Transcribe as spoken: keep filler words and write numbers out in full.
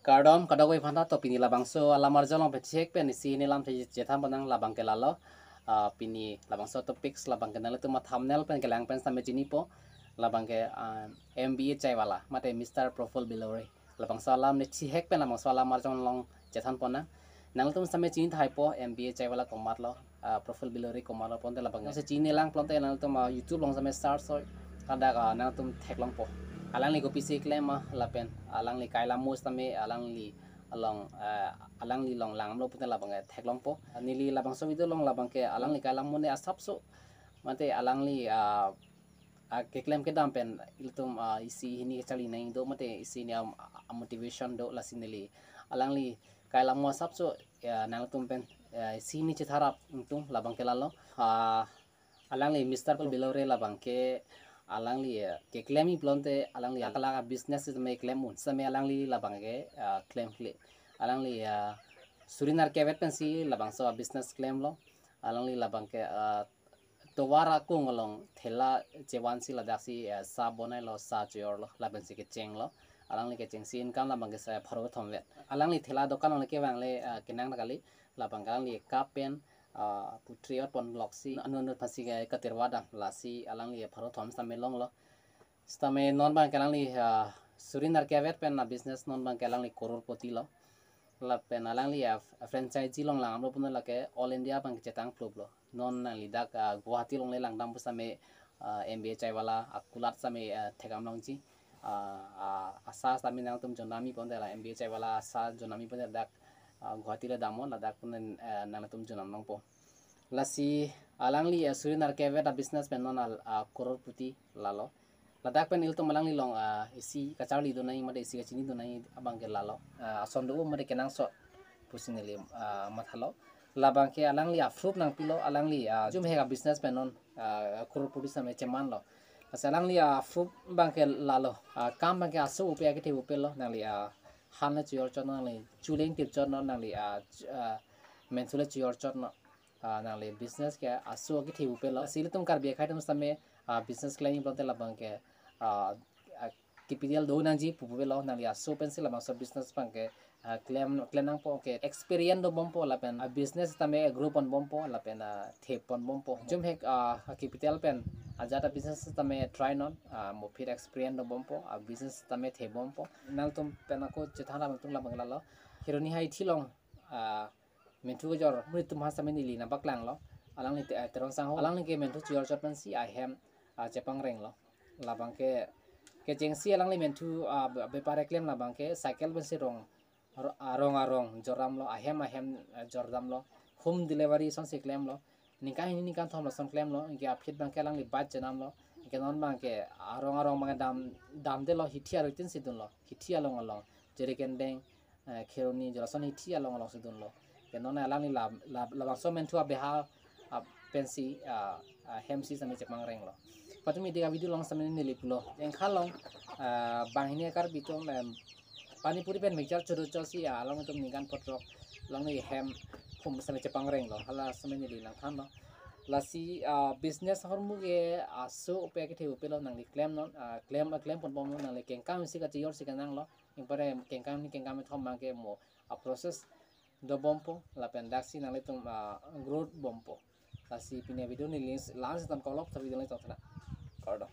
Kardom kadokave aphanta. To pini labangso alam arjulong pachek pen isi hini alam che-, chethan ponnang, labang ke lalo. Ah, pini labangso topics labang ke nanglitum a-thumbnail pen kelang pen sitame chinipo. Labang ke, ah, M B A chai wala, mate Mister Praful Bilore. Labangso alam ne chihek pen labangso alam arjulong chethan ponnang. Nanglitum sitame chini thaipo M B A chai wala komatlo, ah, Praful Bilore komatlo pulote labang. Nangsi chini lang pulote nangtum, ah, YouTube along sitame search soi, ladak, ah, nangtum theklongpo. Alangli kopisi klem ma lapen alangli kai lam mo sitame alangli along, ah, alangli along langlo pulote labang ke theklongpo. Neli labangso video along labang ke alangli kai lam mo ne asapso, mate alangli, ah, ah, keklem kedam pen ilitum, ah, isi hini kacharli nangji do, mate isi hini am-, a-, motivation do, lasi neli alangli kai lam mo asapso, ya, nangtum pen, ya, isi hini chethan rap ingtung. Labang ke lalo, ah, alangli Mister Praful Bilore labang ke alangli, ya, keklemji pulote alangli akalak a-business sitame klem un sitame alangli labang ke, ah, klemkle. Alangli, ah, suri nerkep vet pensi labangso a-business klemlo. Alangli labang ke, ah, tovar akung along thela chevansi ladaksi, eh, sa bonailo, sa chojorlo, lapensi kechenglo. Alangli kechengsi income labang ke sa pharo thom vet. Alangli thela dokan along kevang le, eh, kenang kali, labang ke alangli cup pen, ah, pu three ot pon loksi, anu anu aphansi ke katirwa dam, lasi alangli pharo thom sitame longlo. Sitame non abang ke alangli, ah, suri nerkep vet pen a-business non abang ke alangli crorepati lo. Lapen alangli a-, a-franchise along langdamlo pulote lake all India abang ke chetang pluplo. Non nangli dak, ah, Guwahati along le langdam pusitame, ah, M B A chai wala akulat sitame, ah, thekdam longji. Ah, ah, asa sitame nangtum jondamji pulote la M B A chai wala asa jondamji pulote dak, ah, Guwahati le damnon, ladak pulote, eh, nangtum jondam longpo. Lasi alangli, ah, suri nerkep vet a-business pen non al-, ah, crorepati lalo. Ladak pen ilitum alangli along, ah, isi kacharli do nangji mate isi kachini do nangji abang ke lalo. Ah, ason do mate kenangsot pusi neli, ah, mathalo. Labang ke alangli a-proof nangpilo, alangli, ah, jumhek a-business pen non, ah, crorepati sitame chemanlo. Lasi alangli a-proof abang ke lalo. Ah, kam abang ke aso upe akethe upelo, nangli, ah, han le chojor chotnon, nangli chule ingtip chotnon, nangli, ah, ch-, ah, menthu le chojor chotnon. Ah, nangli business ke aso akethe upelo. Lasi ilitum Karbi akhei atum sitame, ah, business klemji pulote labang ke, ah, ah, capital do nangji pu upelo, nangli aso pensi labangso business abang ke, ah, klem, klem nangpo ke experience dobompo lapen, ah, business sitame grow ponbompo lapen, ah, the ponbompo. Jumhek, ah, capital pen ajat a-business sitame try non, ah, mo aphi experience dobompo, ah, business sitame thebompo. Nangtum pen ako chethan rap ingtung labang lalo. Kheroni haithi along, ah, menthu kejor amonit atum aphan sitame neli nangpaklanglo. Alangli te-, eh, Teron Sangho. Alangli ke menthu chojor chot pensi ahem, ah, chepangrenglo. Labang ke kechengsi alangli menthu, ah, be-, bepar keklem labang ke cycle pensi rong, ro-, arong arong jordamlo, ahem ahem, eh, jordamlo. Home delivery asonsi klemlo. Ningkan hini ningkan thom lason klemlo. Anke aphi abang ke alangli bike chenamlo. Anke non abang ke arong arong abang dam, damdelo, hithi aroi tin si dunlo. Hithi along along. Jerry Kendeng, eh, Kheroni, Jolason hithi along alongsi dunlo. Ke non alangli la, la, labangso menthu abeha, ah, pensi, ah, ah, hemsi sitame chepangrenglo. Patumi dika video along sitame neli pulo. Engkhalong, ah, banghini Karbi atum, em, pani puri pen mixture chodo chotsi, ah, along atum ningkan phongo throk along ne hem hum sitame chepangrenglo. Hala sitame neli nangthanlo. Lasi, ah, business ahormu ke aso upe akethe upelo, nangli klem non, ah, klem, klem ponbomnon, nangli kengkam isi kachijorsi kenanglo. Anpar kengkam hini kengkam thom abang ke mo a-process dobompo lapen daksi nanglitum, ah, growth bompo. Lasi pini video neli la-an si than, kolok tha video neli tong thana. Kardom.